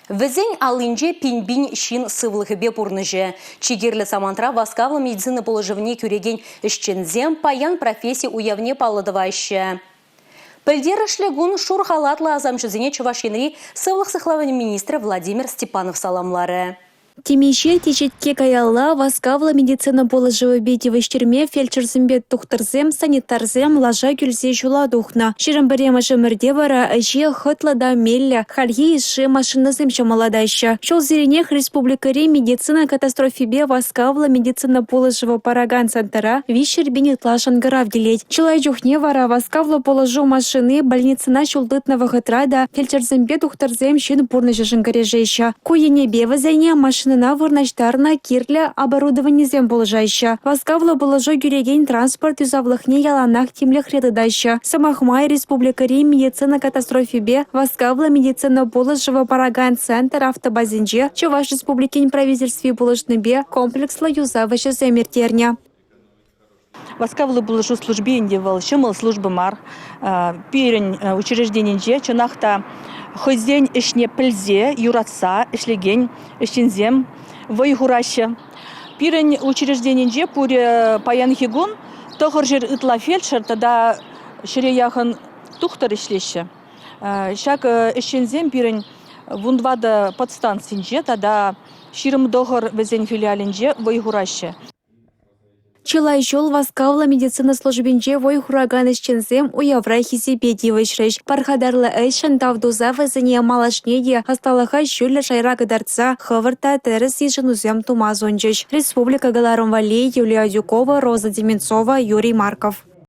Вӗсен аллинче пин-пин ҫын сывлӑхӗпе пурнӑҫӗ. Чи кирлӗ самантра васкавлӑ медицина пулӑшӑвне кӳрекен ӗҫченсем паян професси уявне паллӑ тӑваҫҫӗ. Пӗлтерӗшлӗ кун шур халатлӑ асамҫӑсене Чӑваш Енри сывлӑх сыхлавӗн министрӗ Владимир Степанов саламларӗ. Темиҫе теҫетке каялла васкавлӑ медицина пулӑшӑвӗпе тивӗҫтерме фельдшерсемпе тухтӑрсем, санитарсем лаша кӳлсе ҫула тухнӑ. 21-мӗш ӗмӗрте вара ӗҫе хӑтлӑ та меллӗ, хальхи йышши машинӑсем ҫӑмӑллатаҫҫӗ. Ҫулсеренех республикӑри медицина катастрофипе васкавлӑ медицина пулӑшӑвӗ паракан центра 300 пин ытла шӑнкӑрав килет. Чылай чухне вара васкавлӑ пулӑшу машини больницӑна ҫул тытнӑ вӑхӑтра та фельдшерсемпе тухтӑрсем ҫын пурнӑҫӗшӗн кӗрешеҫҫӗ. Ку енӗпе вӗсене машинӑна вырнаҫтарнӑ кирлӗ оборудованисем пулӑшаҫҫӗ. Васкавлӑ пулӑшу кӳрекен транспорт юсавлӑхне яланах тимлӗхре тытаҫҫӗ. Сӑмах май, республикӑри медицина катастрофипе васкавлӑ медицина пулӑшӑвӗ паракан центр автобазинче Чӑваш Республикин Правительстви пулӑшнипе комплекслӑ юсав ӗҫӗсем ирттернӗ. Васкавлӑ пулӑшу служби ӗнтӗ вӑл ҫӑмӑл служба мар. Пирӗн учрежденинче чӑнах та хӑйсен ӗҫне пӗлсе, юратса ӗҫлекен ӗҫченсем вӑй хураҫҫӗ. Пирӗн учрежденинче пурӗ паянхи кун 900 ытла фельдшер тата ҫӗре яхӑн тухтӑр ӗҫлеҫҫӗ. Ҫак ӗҫченсем пирӗн 14 подстанцинче тата 29 вӗсен филиалӗнче вӑй хураҫҫӗ. Чылай ҫул васкавлӑ медицина службинче вӑй хуракан ӗҫченсем уявра хисепе тивӗҫрӗҫ. Пархатарлӑ ӗҫшӗн тав туса вӗсене малашне те ӑсталӑха ҫӳллӗ шайра кӑтартса хӑвӑрт та тӗрӗс йышӑнусем тума сунчӗҫ. Республика кӑларӑм валли Юлия Адюкова, Роза Деменцова, Юрий Марков.